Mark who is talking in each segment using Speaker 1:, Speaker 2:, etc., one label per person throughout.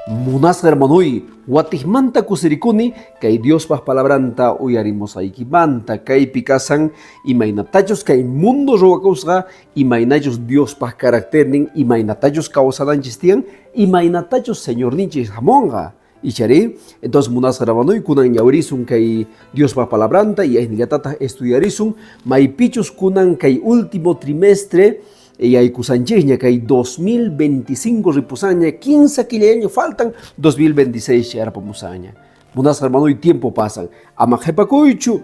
Speaker 1: Munasqa hermanoy, watijmanta kusirikuni kay Diospaj palabranta uyarimusqaykimanta. Kaypi kasan imaynatachus kay mundo ruwakusqa, imaynachus Diospaj caracternin, imaynatachus kawsananchis tiyan, imaynatachus Señorninchis hamunqa. Icharí? Entonces munasqa hermanoy, kunan ñawirisun kay Diospaj palabranta y aynillatataq estudiarisun maypichus kunan kay último trimestre yaykusanchikña kay 2025 ripusanña, 15 killaña faltan 2026 chayarpamusanña. Munasqa hermanoy, tiempo pasan. Ama qhepakuychu,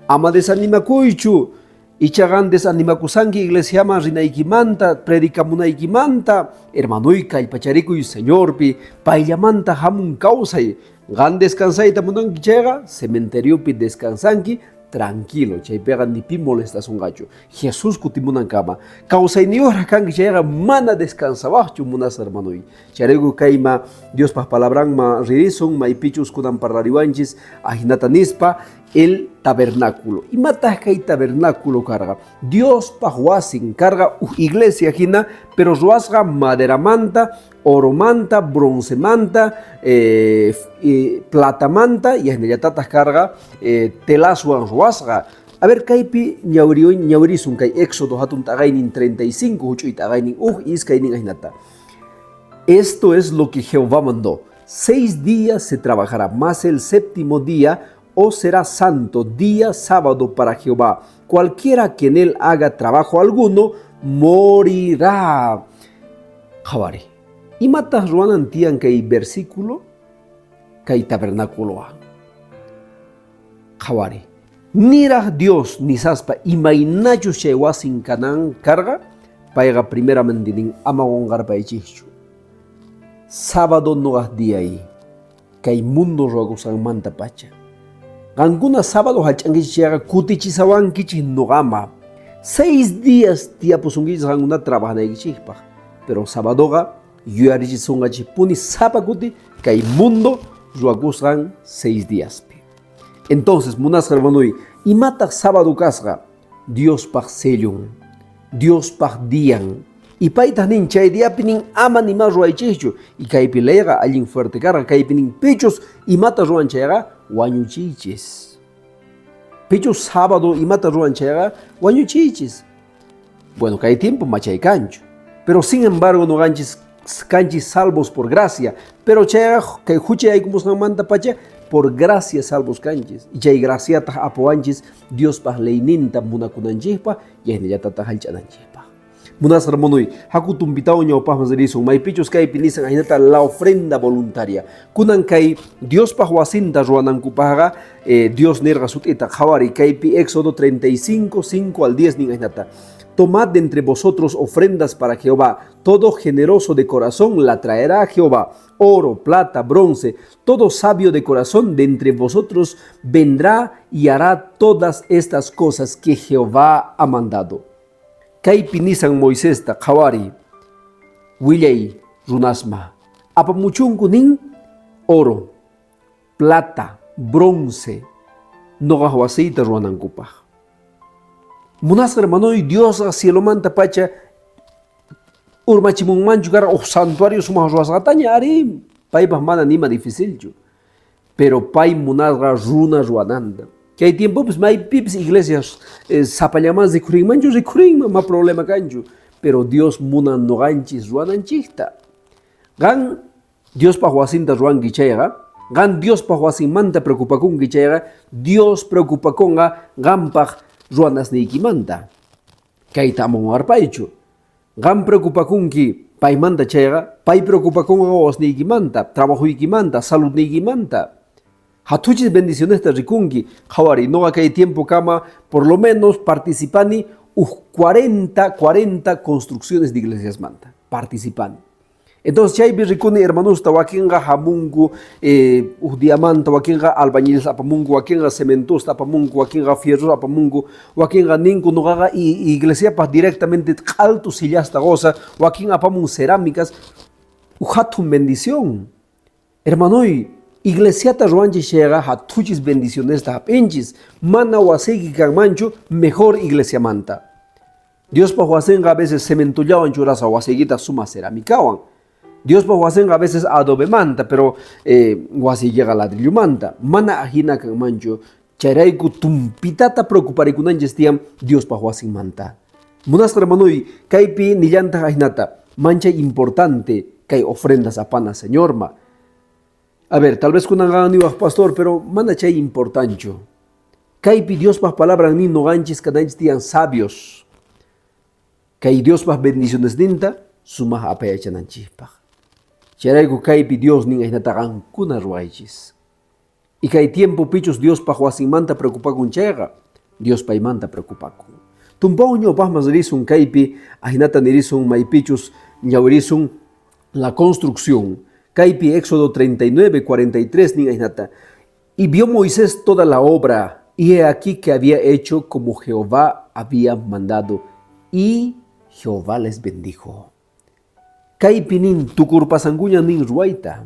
Speaker 1: ama desanimakuychu. Ichaqa desanimakusanki iglesiaman rinaykimanta, predicamunaykimanta, hermanoy, kallpacharikuy Señorpi, payllamanta hamun kawsay. Qan descansayta munanki chayqa, cementeriopi descansanki tranquilo, chaypiqa ni pi molestasunqachu. Jesús kutimunankama. Kawsayniyuqraq kanki chayqa mana descansawaqchu, munasqa hermanoy. Chayrayku kayma Diospaq palabranman ririsun, maypichus kunan parlariwanchis ajinata nispa, el tabernáculo. Imataq kay tabernáculo karqa? Diospaq wasin karqa uj iglesia hina, pero ruwasqa maderamanta, oromanta, broncemanta, platamanta, y ajinallatataq karqa telaswan ruwasqa. A ver, kaypi ñawirisun kay Éxodo hatun t'aqaynin 35, huch'uy t'aqaynin uj iskaynin ajinata. Esto es lo que Jehová mandó. 6 días se trabajará, mas el séptimo día os será santo, día sábado para Jehová. Cualquiera que en él haga trabajo alguno, morirá. Qhawari. Imataq ruwanan tiyan kay versículo? Kay tabernáculowan. Qhawari. Niraj Dios nisaspa imaynachus chay wasin kanan karqa, payqa primeramente nin ama qonqarpaychikchu. Sábado noqaj diyay, kay mundo ruwakusqanmanta pacha. Qankuna sábado hallch'ankichik chayqa kutichisawankichik noqama. 6 días tiyapusunkichis qankuna trabajanaykichikpaq, pero sabadoqa yuyarichisunqachikpuni sapa kuti kay mundo ruwakusqan 6 diaspi. Entonces, munasqa hermanoy, imataq sábado kasqa? Diospaq sellun, Diospaq dian. Y paytaq nin, chay diapi nin ama nima ruwaychikchu. Y kaypi leyqa allin fuerte karqa, kaypi nin pichus imata ruwan chayqa wañuchiychis. Pichus sábado imata ruwan chayqa wañuchiychis. Bueno, kay tiempo machay kanchu. Pero sin embargo noqanchis kanchis salvos por gracia. Pero chayqa kay hucha yaykumusqanmanta pacha por gracia salvos kanchis. Y chay graciataq apuwanchis Diospaq leyninta munakunanchikpaq y ahinallatataq hallch'ananchikpaq. Munasqa hermanoy, haku tumpitawan ñawpaqman risun, maypichus kaypi nisan ahinata la ofrenda voluntaria. Kunan kay Diospaq wasinta ruwanankupaqqa Dios nirqa sut'ita, qhawari kaypi Éxodo 35, 5 al 10 nin ahinata. Tomad de entre vosotros ofrendas para Jehová, todo generoso de corazón la traerá a Jehová, oro, plata, bronce, todo sabio de corazón de entre vosotros vendrá y hará todas estas cosas que Jehová ha mandado. Kaypi nisan Moisesta, qhawari, willay runasma, apamuchunku nin oro, plata, bronce, noqaj wasiyta ruwanankupaj. Munasqa hermanoy, Diosqa cielomanta pacha urmachimunmanchu karqa uj santuario sumaj ruwasqataña, arí, paypaj mana nima dificilchu. Pero pay munasqa runa ruwananta. Kay tiempopis maypipis iglesias sapallaman rikhurinmanchu, rikhurinman, ma problema kanchu. Pero Dios munan noqanchis ruwananchikta. Qan Diospaj wasinta ruwanki chayqa, qan Diospaj wasinmanta preocupakunki chayqa, Dios preocupakunqa qanpaj ruwanasniykimanta. Kayta ama warpaychu. Qan preocupakunki paymanta chayqa, pay preocupakunqa wawasniykimanta, trabajoykimanta, saludniykimanta. Hathuchis bendicionesta rikunki. Qhawari, noqa kay tiempokama por lo menos participani uj 40 construcciones de iglesiasmanta. Participani. Entonces chaypi rikuni hermanosta wakinqa hamunku uj diamanta, wakinqa albañiles apamunku, wakinqa cementosta apamunku, wakinqa fierros apamunku, wakinqa ninku noqaqa iglesiapaq directamente q'altu sillasta qosa, wakin apamun cerámicas. Uj hatun bendición. Hermanoy, iglesiata ruwanchis chayqa hathuchis bendicionesta hap'inchis, mana wasiyki kanmanchu mejor iglesiamanta. Diospaq wasinqa a veces cementollawan churasqa, wasiykita suma ceramikawan. Diospa wasinqa a veces adobemanta, pero wasiykiqa ladrillomanta. Mana ajina kanmanchu. Chayrayku tumpitata preocuparikunanchis tiyan Diospa wasinmanta. Munasqa hermanoy, kaypi nillantaq ajinata, manchay importante kay ofrendas apana Señorma. A ver, tal vez kunanqa niwaq pastor, pero mana chay importanchu. Kaypi Diospa palabran nin noqanchis kananchis tiyan sabios. Kay Diospa bendicionesninta sumaj apayachananchikpaq. Chayrayku kaypi Dios nin ajinata qankuna ruwaychis. Y kay tiempopichus Diospa wasinmanta preocupakun chayqa, Dios paymanta preocupakun. Tumpawan ñawpaqman risun kaypi ajinata nirisun maypichus ñawirisun la construcción. Kaypi Éxodo 39, 43 nin ajinata. Y vio Moisés toda la obra, y he aquí que había hecho como Jehová había mandado, y Jehová les bendijo. Kaypi nin tukurpasankuña nin ruwayta.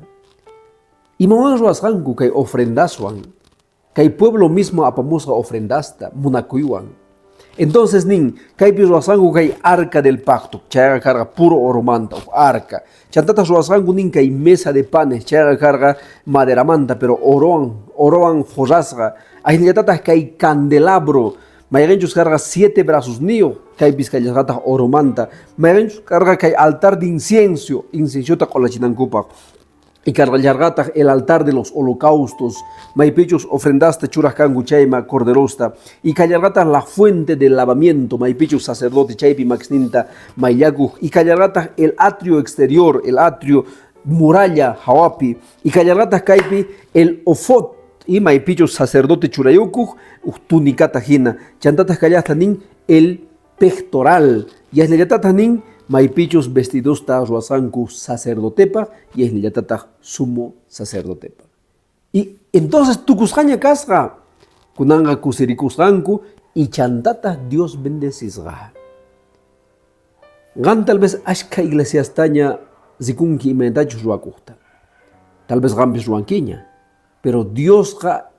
Speaker 1: Imawan ruwasqanku kay ofrendaswan, kay pueblo mismo apamusqa ofrendasta munakuywan. Entonces nin, kaypi ruwasqanku kay arca del pacto, chayqa karqa puro oromanta uj arca. Chantataq ruwasqanku nin kay mesa de panes, chayqa karqa maderamanta, pero orowan, orowan forrasqa. Ajinallatataq kay candelabro, mayqenchus karqa siete brazosniyuq, kaypis kallasqataq oromanta. Mayqenchus karqa kay altar de incienso, inciensota q'ulachinankupaq. Y karqallarqataq el altar de los holocaustos, maypichus ofrendasta churaq kanku chayma corderosta. Y kallarqataq la fuente del lavamiento, maypichus sacerdote chaypi makisninta mayllakuq. Y kallarqataq el atrio exterior, el atrio muralla hawapi. Y kallarqataq kaypi el efod, y maypichus sacerdote churayukuq uj tunicata hina. Chantataq kallaqta nin el pectoral. Y ajinallatataq nin maypichus vestidosta ruwasqanku sacerdotepaq y ajinallatataq sumo sacerdotepaq. Y entonces tukusqaña kasqa, kunanqa kusirikusqanku y chantataq Dios bendecisqa. Qan tal vez ashkha iglesiastaña rikunki imaynatachus ruwakuqta. Tal vez qampis ruwankiña. Pero Diosqa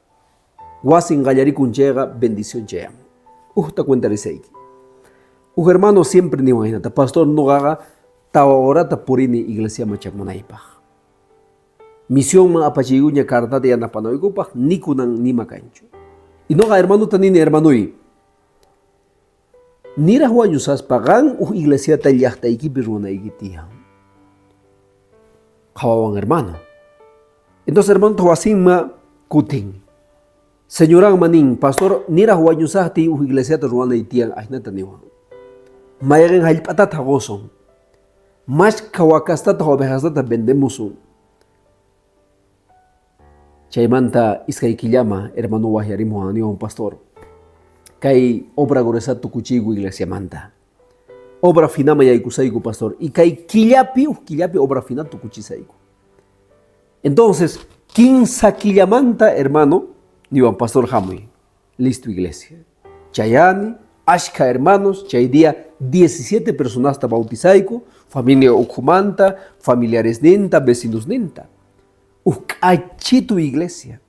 Speaker 1: wasin qallarikun chayqa bendición chayamun. Ujta cuentarisayki. Uj hermano siempre niwan jinata, pastor noqaqa tawa horata purini iglesiaman chamunaypaq. Misionman apachiykuña cartata yanapanaykupaq ni kunan nima kanchu. Y noqa hermanota nini, hermanoy, niraq wañusaspa qan uj iglesiata llaqtaykipi ruwanayki tiyan. Qhawawan hermano. Entonces hermanota wasinma kutin. Señoranma nin, pastor, niraq wañusaqtiy uj iglesiata ruwanay tiyan, ajinata niwan. Mayqen hallp'atataq qusun. Mashkha wakastataq ovejastataq vendemusun. Chaymanta iskay killama hermano waqyarimuwan niwan, pastor, kay obra gruesa tukuchiyku iglesiamanta. Obra finama yaykusayku, pastor. Y kay killapi, uj killapi obra final tukuchisayku. Entonces, kinsa killamanta, hermano, niwan, pastor, hamuy, listo iglesia. Chayani, ashkha hermanos, chay día 17 personasta bautizayku, familia ukhumanta, familiaresninta, vecinosninta. Uj k'achitu iglesia.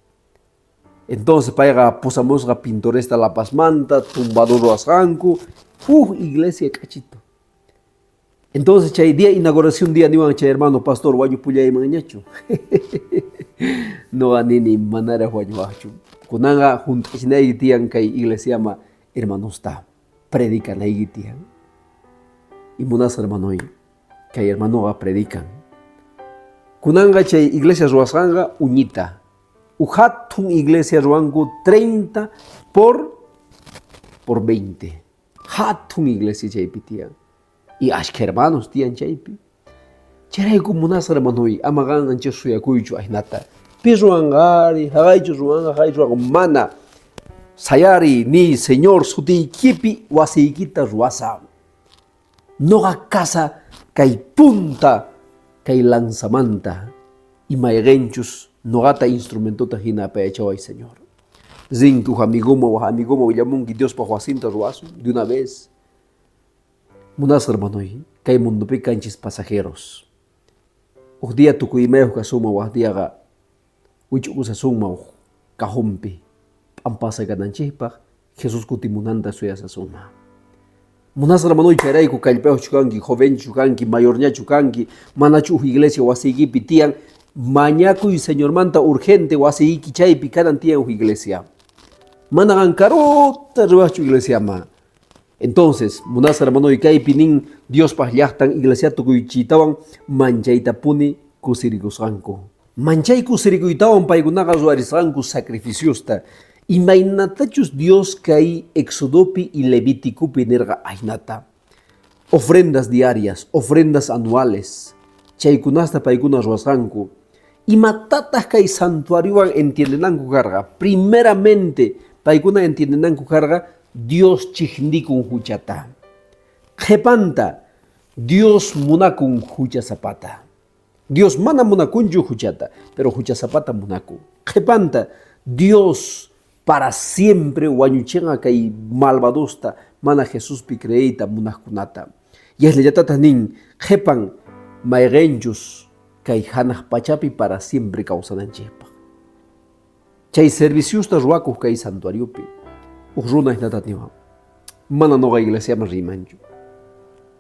Speaker 1: Entonces payqa pusamusqa pintoresta La Pazmanta, tumbado ruwasqanku, uj iglesia k'achitu. Entonces chay día inauguración día niwan chay hermano, pastor, wañupullaymanñachu. Noqa nini manaraq wañuwaqchu. Kunanqa hunt'achinayki tiyan kay iglesiama hermanosta predicanayki tiyan. Y munasqa hermanoy, kay hermanoqa predican. Kunanqa chay iglesia ruwasqanqa uñita. Uj hatun iglesia ruwanku 30 por 20. Hatun iglesia chaypi tiyan. Y ashkha hermanos tiyan chaypi. Chayrayku munasqa hermanoy, ama qan ancha suyakuychu ajinata. Pi ruwanqari, haqaychu ruwanqa, haqaychu ruwanqa, mana. Sayari, niy, Señor, sutiykipi wasiykita ruwasa. Noqa kasa kay punta kay lanzamanta y mayqenchus noqata instrumentota hina apayachaway, Señor. Rinki uj amigoma, waj amigoma willamunki Diospa wasinta ruwasun de una vez. Munasqa hermanoy, kay mundopi kanchis pasajeros. Uj día tukuy imayuq kasunman, waj diaqa wich'ukusasunman uj cajompi p'ampasqa kananchikpaq, Jesús kutimunanta suyasasunman. Munasqa hermanoy, chayrayku kallpayuqchu kanki, jovenchu kanki, mayorñachu kanki, manachu uj iglesia wasiykipi tiyan, mañakuy Señormanta urgente wasiyki chaypi kanan tiyan uj iglesia. Mana qan karuta riwaqchu iglesiaman. Entonces, munasqa hermanoy, kaypi nin Diospaj llaqtan iglesia tukuychiytawan manchaytapuni kusirikusqanku. Manchay kusirikuytawan paykunaqa ruwarisqanku sacrificiosta, imaynatachus Dios kay Exodopi y Leviticopi nirqa ajinata. Ofrendas diarias, ofrendas anuales, chaykunasta paykuna ruwasqanku. Imatataq kay santuariowan entiendenanku karqa? Primeramente, paykuna entiendenanku karqa Dios chijnikun huchata. Qhepanta, Dios munakun huchasapata. Dios mana munakunchu huchata, pero huchasapata munakun. Qhepanta, Dios para siempre wañuchinqa kay malvadosta mana Jesuspi creeyta munaqkunata. Yasllallatataq nin, qhepan mayqenchus kay hanaq pachapi para siempre kawsananchikpaq. Chay serviciosta ruwakuq kay santuariopi, uj runa hinata niwan, mana noqa iglesiaman riymanchu.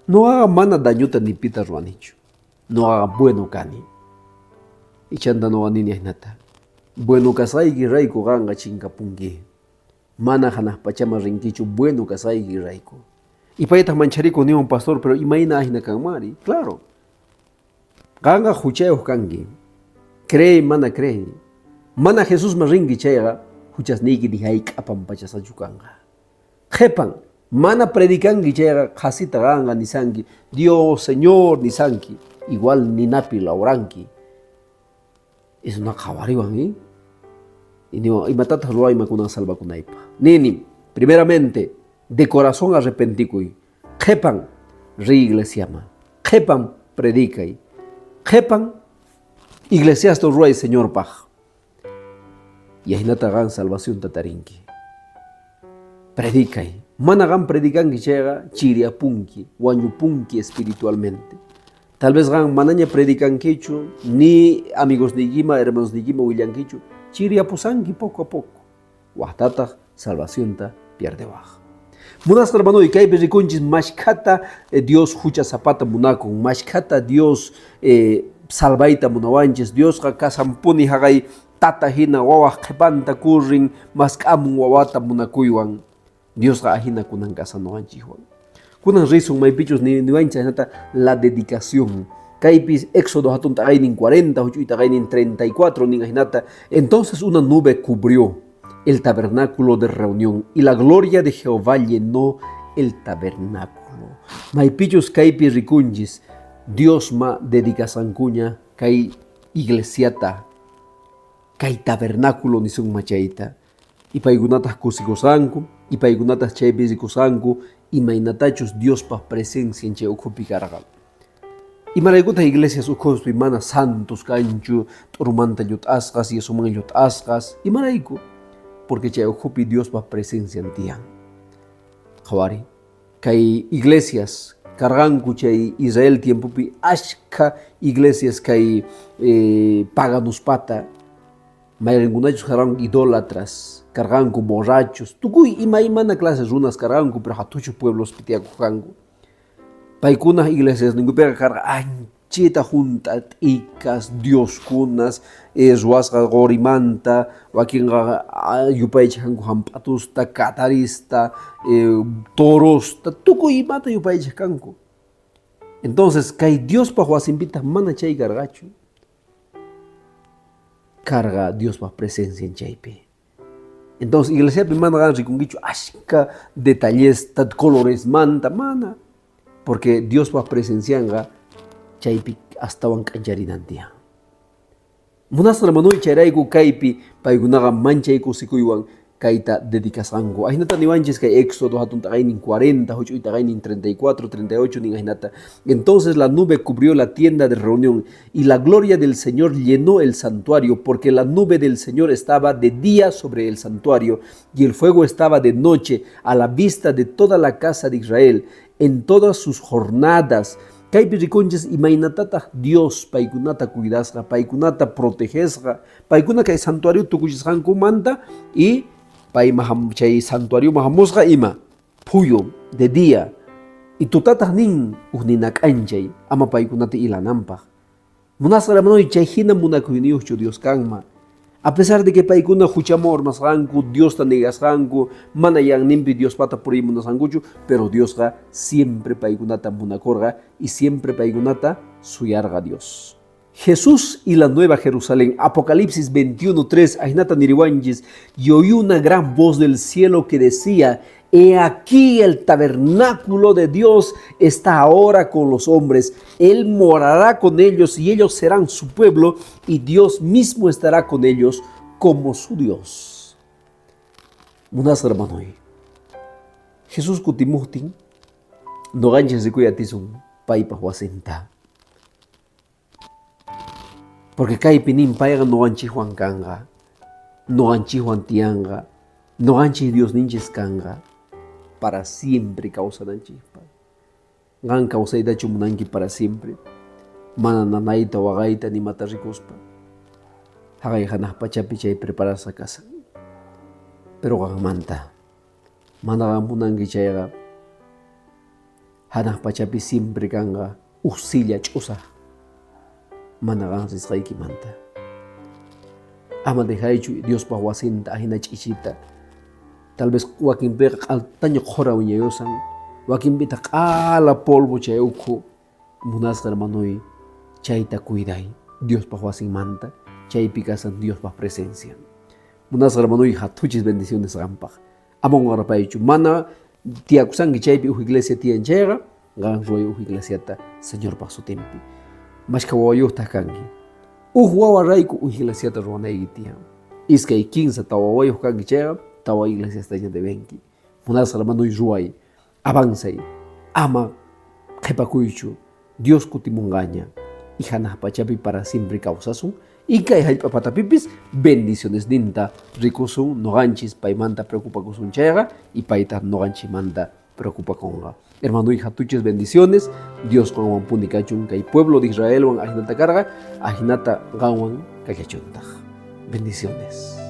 Speaker 1: Noqaqa mana dañota ni pita ruwanichu. Noqaqa bueno kani. Ichanta noqa nini ahinata, Bueno kasqayki rayku qanqa chinkapunki. Mana hanaq pachaman rinkichu bueno kasqayki rayku. Y paytaq mancharikun niwan, pastor, pero imayna ahina kanmanri? Claro. Qanqa huchayuq kanki. Creey mana creey. Mana Jesusman rinki chayqa, huchasniyki ni hayk'apan pachasachu kanqa. Qhepan, mana predicanki chayqa qhasita qanqa nisanki, Dios, Señor nisanki, igual ninapi lawranki. Es una qhawariwan, ¿eh? Y niwan, imatataq ruwayman kunan salvakunaypaq? Nini, primeramente, de corazón arrepentikuy. Qhepan, riy iglesiaman. Qhepan, predicay. Qhepan, iglesiasta ruway Señorpaq. Y ahinata qan salvacionta tarinki. Predicay. Mana qan predicanki chayqa chiriapunki, wañupunki espiritualmente. Tal vez qan manaña predicankichu, ni amigosniykima, hermanosniykima willankichu, chiriapusanki poco a poco. Wajtataq salvacionta pierdewaq. Munasqa hermanoy, kaypi rikunchis mashkhata Dios huchasapata munakun, mashkhata Dios salvayta munawanchis. Diosqa kasanpuni haqay tata hina wawaq qhepanta kurrin, mask'amun wawata munakuywan. Diosqa ahina kunan kasan noqanchikwan. Kunan risun maypichus niwanchis ahinata la dedicación. Kaypi Éxodo hatun t'aqaynin 40, huch'uy t'aqaynin 34 nin ahinata. Entonces una nube cubrió el tabernáculo de reunión y la gloria de Jehová llenó el tabernáculo. Maypichus kaypi rikunchis Diosma dedicasqankuña kay iglesiata, kay tabernáculo nisunma chayta. Y paykunataq kusikusqanku, y paykunataq chaypi rikusqanku imaynatachus Diospa presencian chay ukhupi karqa. Imaraykutaq iglesias ukhuspi mana santos kanchu, t'urumanta llut'asqas, yesoman llut'asqas? Imarayku? Porque chay ukhupi Diospa presencian tiyan. Qhawari, kay iglesias karqanku chay Israel tiempopi ashkha iglesias kay paganuspata, mayqenkunachus karqanku idólatras, karqanku borrachos, tukuy imaymana clase runas karqanku, pero hatuchu pueblospi tiyakuq kanku. Paykunaq iglesiasninkupiqa karqa anchita junt'a t'ikas, dioskunas, ruwasqa qorimanta, wakinqa yupaychaq kanku hamp'atusta, katarista, torosta, tukuy imata yupaychaq kanku. Entonces, kay Diospaq wasinpitaq mana chay karqachu. Karqa Diospaq presencian chaypi. Entonces, iglesiapi mana qan rikunkichu ashka detallesta, coloresmanta, mana. Porque Diospa presencianqa chaypi astawan k'ancharinan tiyan. Munasqa hermanoy, chayrayku kaypi paykunaqa manchay kusikuywan kayta dedicasqanku. Ahinata niwanchis kay Éxodo hatun t'aqaynin 40, huch'uy t'aqaynin 34, 38 nin ahinata. Entonces la nube cubrió la tienda de reunión y la gloria del Señor llenó el santuario, porque la nube del Señor estaba de día sobre el santuario y el fuego estaba de noche a la vista de toda la casa de Israel en todas sus jornadas. Kaypi rikunchis imaynatataq Dios paykunata cuidasqa, paykunata protegesqa, paykuna kay santuario tukuchisqankumanta y pay chay santuarioman hamusqa ima phuyu de día. Y tutataq nin uj nina k'anchay ama paykunata ilananpaq. Munasqa hermanoy, chay hina munakuyniyuqchu Dios kanman. A pesar de que paykuna huchaman urmasqanku, Diosta negasqanku, mana yanninpi Diospata puriy munasqankuchu, pero Diosqa siempre paykunata munakurqa y siempre paykunata suyarqa Dios. Jesús y la Nueva Jerusalén, Apocalipsis 21:3, ahinata niriwanchis, y oí una gran voz del cielo que decía, He aquí el tabernáculo de Dios está ahora con los hombres. Él morará con ellos y ellos serán su pueblo y Dios mismo estará con ellos como su Dios. Munasqa hermanoy, Jesús kutimuqtin noqanchis rikuy atisun paypaq wasinta. Porque kaypi nin payqa noqanchikwan kanqa, noqanchikwan tiyanqa, noqanchik Diosninchis kanqa para siempre kawsananchikpaq. Qan kawsaytachu munanki para siempre? Mana nanayta, waqayta, nimata rikuspa. Haqay hanaq pachapi chay preparasqa kashan. Pero qanmanta, mana qan munanki chayqa, hanaq pachapi siempre kanqa uj silla ch'usaq mana qan risqaykimanta. Ama dejaychu Diospa wasinta ahina ch'ichita. Tal vez wakinpiqa q'altaña qhora wiñayusan, wakinpitaq q'ala polvo chay ukhu. Munasqa hermanoy, chayta cuiday Diospa wasinmanta, chaypi kasan Diospa presencian. Munasqa hermanoy, hathuchis bendiciones qanpaq. Ama qonqarpaychu, mana tiyakusanki chaypi uj iglesia tiyan chayqa, qan ruway uj iglesiata Señorpaq sutinpi. Mashkha wawayuqtaq kanki. Uj wawa rayku uj iglesiata ruwanayki tiyan. Iskay, kinsa, tawa wawayuq kanki chayqa, tawa iglesiastaña debenki. Munasqa hermanoy ruway, avansay, ama qhepakuychu, Dios kutimunqaña y hanaq pachapi para siempre kawsasun y kay hallp'a patapipis bendicionesninta rikusun noqanchis paymanta preocupakusun chayqa y paytaq noqanchikmanta preocupakunqa. Hermanoy hatuchis bendiciones, Dios qanwanpuni kachun kay pueblo de Israelwan ahinata karqa, ahinata qanwan kallachuntaq. Bendiciones.